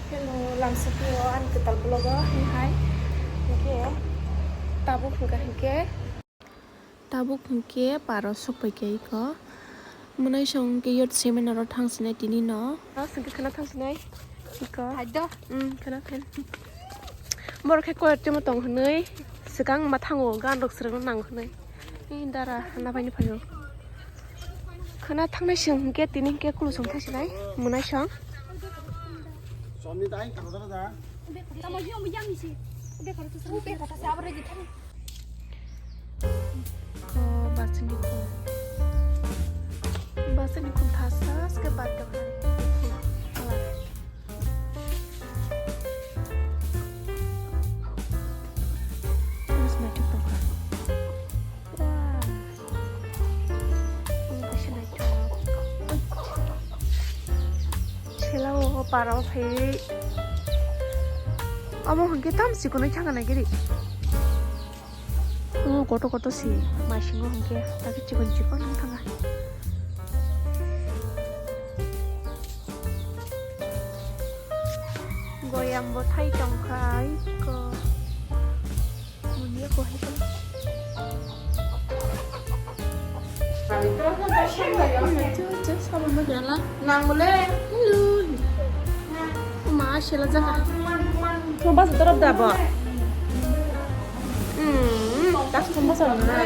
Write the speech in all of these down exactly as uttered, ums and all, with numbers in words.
Hello, lamsukio ani kwtal vlog o hai. Hinkhe tabuk hinkha hinkhe. Tabuk hinkhe paro sokpai kha iko. Mwnai song hinkhe youth seminar o thangsinai tini no. Aswk khana thangsinai iko. Hai do. Hmm, khana phen. Borok khe koyok temo tong hwnwi swkang ma thango, gan rok swrwngna nang hwnwi. Ee, dara hana bai ni phaio. Khana thangnai song hinkhe tini hinkhe kulusong thangsinai mwnai song. Ko basini ko. Basini ko thasa ske bar ka. Wah. Omo kaisa naithok. Sela o para o phaiwi. Omo hwnkhe tam chikon oi thangna nai giri. Omo kotor kotor se maisingo hwnkhe, takhe chikon chikon wng thangkha. Goyam bo thai tongkha iko. Munya ko hai. Nangole. Hello. Ma sela jaga. Thomba sa torop da bo. Hmm, tas thomba sa na.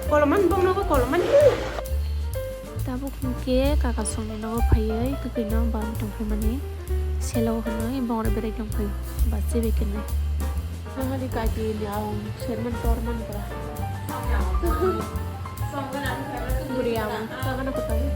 Koloman bong no koloman. Tabuk hinkhe kaka songni nogo phaiwi kwkhwino bam tongphaimani selo hwnwi bongrok berai tongphaio, ba chebaikhwnai. Nahari kaki ni aung serman torman bra. Buri aung, kaka no kwtang.